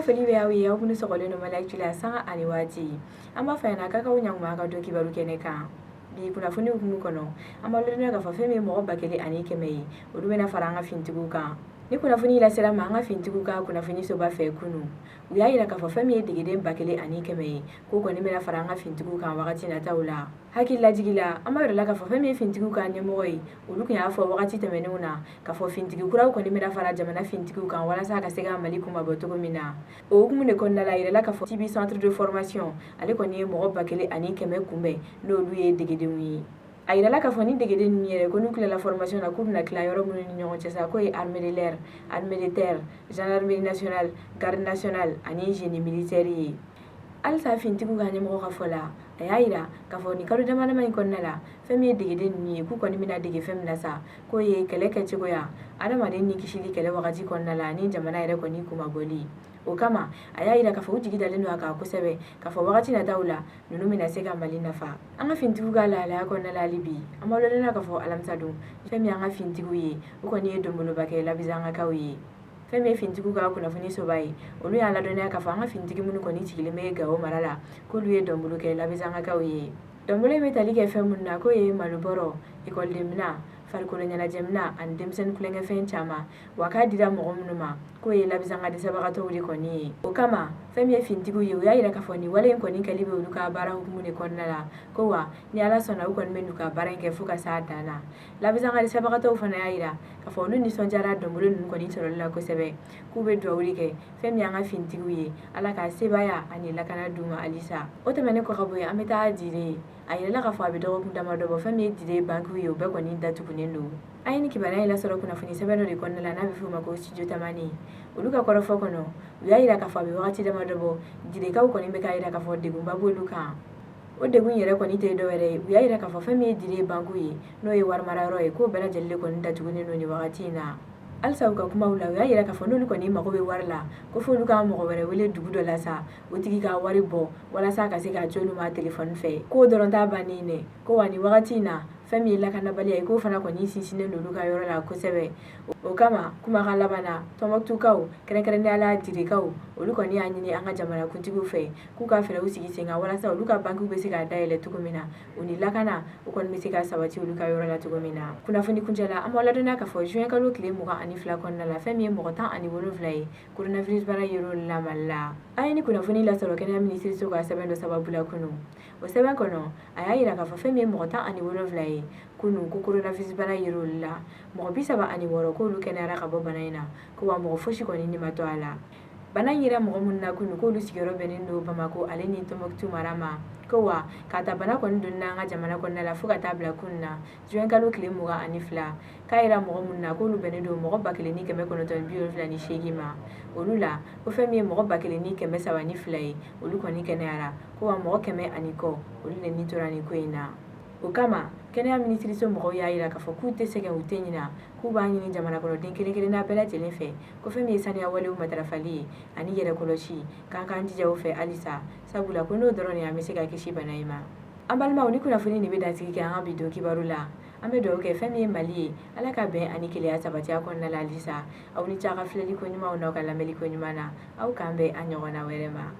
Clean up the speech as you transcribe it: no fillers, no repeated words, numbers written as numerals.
Ka foli bɛ aw ye, aw minnu sɔgɔlen don Mali Actu la sanga ani waati. An b'a fɔ ɲɛna k'a k'aw ɲankuma ka don kibaru kɛnɛ kan. Bi kunnafoni hukumu kɔnɔ, an b'a ladɔnniya k'a fɔ fɛn min ye mɔgɔ 1001 000 ye, olu bɛna fara an ka finitigiw kan. Ni kunnafoni lasera ma an ka finitigiw ka kunnafoni soba fɛ kunun, u y'a yira k'a fɔ fɛn min ye degeden 1001 000 ye, k'o kɔni bɛna fara an ka finitigiw kan wagati nataw la. Hakililajigi la, an b'a yira la k'a fɔ fɛn min ye finitigiw ka ɲɛmɔgɔ ye, olu tun y'a fɔ wagati tɛmɛnenw na k'a fɔ finitigi kuraw kɔni bɛna fara jamana finitigiw kan walasa ka se ka Mali kunmabɔ cogo min na. O hukumu de kɔnɔna la, a yirala k'a fɔ Tibi centre de formation, ale kɔni ye mɔgɔ 1001 000 kunbɛn, n'olu ye degedenw ye. A yirala k'a fɔ ni degeden ninnu yɛrɛ, ko n'u tilala formation na, k'u bɛna tila yɔrɔ minnu ni ɲɔgɔn cɛ sa, k'o ye armée de l'air, armée de terre, gendarmerie nationale, garde nationale ani génie militaire ye. Halisa finitigiw ka ɲɛmɔgɔ ka fɔ la, a y'a yira k'a fɔ nin kalo dama dama in kɔnɔna la, fɛn min ye degeden ninnu ye, k'u kɔni bɛna dege fɛn min na sa, k'o ye kɛlɛ kɛcogoya, adamaden ni kisili kɛlɛ wagati kɔnɔna la, ani jamana yɛrɛ kɔni kunmabɔli. O kama, a y'a yira k'a fɔ u jigi dalen don a kan kosɛbɛ k'a fɔ wagati nataw la, ninnu bɛna se ka Mali nafa. An ka finitigiw ka lahalaya kɔnɔna la, hali bi an b'a ladɔnniya k'a fɔ alamisa don, fɛn min y'an ka finitigiw ye, u kɔni ye donboloba kɛ Labizangakaw ye. Fɛn min ye finitigiw ka kunnafoni soba ye, olu y'a ladɔnniya k'a fɔ an ka finitigi minnu kɔni sigilen bɛ Gawo mara la, k'olu ye dɔnbolo kɛ Labizangakaw ye. Dɔnbolo in bɛ tali kɛ fɛn minnu na, k'o ye malobɔrɔ, ekɔlidenminɛn, farikolo ɲɛnajɛminɛn ani denmisɛnnin tulonkɛfɛn caman. Wa k'a dira mɔgɔ minnu ma, k'o ye Labizanga dɛsɛbagatɔw de kɔni ye. O kama, fɛn min ye finitigiw ye, u y'a yira k'a fɔ nin wale in kɔni kɛli bɛ olu ka baara hukumu de kɔnɔna la, ko wa ni Ala sɔnna, u kɔni bɛ n'u ka baara in kɛ fo ka s'a dan na. Labizanga dɛsɛbagatɔw fana y'a yira k'a fɔ olu nisɔndiyara dɔnbolo ninnu kɔni sɔrɔli la kosɛbɛ, k'u bɛ dugawu de kɛ fɛn min y'an ka finitigiw ye, Ala ka sebaaya ani lakana d'u ma halisa. O tɛmɛnen kɔ ka bɔ yen, an bɛ taa Dire. A yirala k'a fɔ a bɛ dɔgɔkun damadɔ bɔ, fɛn min ye Dire bankiw ye, o bɛɛ kɔni datugunen don. An ye ni kibaruya in lasɔrɔ kunnafoni sɛbɛn dɔ de kɔnɔna la, n'a bɛ f'o ma ko Studio Tamani. Olu ka kɔrɔfɔ kɔnɔ, u y'a yira k'a fɔ a bɛ wagati damadɔ bɔ, Direkaw kɔni bɛ k'a yira k'a fɔ degunba b'olu kan. O degun yɛrɛ kɔni tɛ dɔwɛrɛ ye, u y'a yira k'a fɔ fɛn min ye Dire banku ye, n'o ye wari marayɔrɔ ye, k'o bɛɛ lajɛlen de kɔni datugunen don nin wagati in na. Halisa u ka kumaw la, u y'a yira k'a fɔ n'olu kɔni mago bɛ wari la, ko f'olu ka mɔgɔ wɛrɛ wele dugu dɔ la sa, o tigi ka wari bɔ walasa ka se k'a ci olu ma telefɔni fɛ. K'o dɔrɔn t'a bannen dɛ, ko wa nin wagati in na, fɛn min ye lakanabaliya ye, k'o fana kɔni sinsinnen don olu ka yɔrɔ la kosɛbɛ. O kama, kumakan laban na, Tɔnbɔkutukaw, kɛrɛnkɛrɛnnenya la Direkaw, olu kɔni y'a ɲini an ka jamanakuntigiw fɛ k'u ka fɛɛrɛw sigi sen kan walasa olu ka bankiw bɛ se ka dayɛlɛ cogo min na, u ni lakana o kɔni bɛ se ka sabati olu ka yɔrɔ la cogo min na. Kunnafoni kuncɛ la, an b'aw ladɔnniya k'a fɔ juin kalo tile 22 kɔnɔna la, fɛn min ye mɔgɔ 17 ye, coronavirus bana yer'olu la Mali la. An ye ni kunnafoni lasɔrɔ kɛnɛya minisiriso ka sɛbɛn dɔ sababu la kunun. O sɛbɛn kɔnɔ, a y'a yira k'a fɔ fɛn min ye mɔgɔ 17 ye kunun, ko coronavirus bana yer'olu la, mɔgɔ 36, k'olu kɛnɛyara ka bɔ bana in na, ko wa mɔgɔ fosi kɔni ni ma to a la. Bana in yera mɔgɔ minnu na kunun, k'olu sigiyɔrɔ bɛnnen don Bamakɔ ale ni Tɔnbɔkutu mara ma. Ko wa k'a ta bana kɔni donna an ka jamana kɔnɔna la fo ka taa bila kunun na, juin kalo tile 22, k'a yera mɔgɔ minnu na, k'olu bɛnnen don mɔgɔ 1978 ma. Olu la, ko fɛn min ye mɔgɔ 1302 ye, olu kɔni kɛnɛyara, ko wa mɔgɔ 100 ani kɔ, olu de ni tora nin ko in na. O kama, kɛnɛya minisiriso mɔgɔw y'a yira k'a fɔ k'u tɛ sɛgɛn, u tɛ ɲina, k'u b'a ɲini jamana kɔnɔden kelen kelenna bɛɛ lajɛlen fɛ, ko fɛn min ye saniya walew matarafali ye ani yɛrɛ kɔlɔsi, k'an k'an jija o fɛ halisa, sabula ko n'o dɔrɔn de, an bɛ se ka kisi bana in ma. An balimaw, ni kunnafoni nin bɛ dansigi kɛ an ka bi don kibaru la. An bɛ dugawu kɛ fɛn min ye Mali ye, Ala ka bɛn ani kelenya sabati a kɔnɔna la halisa. Aw ni ce a ka filɛli ko ɲumanw n'aw ka lamɛnli ko ɲuman na. Aw k'an bɛn an ɲɔgɔnna wɛrɛ ma.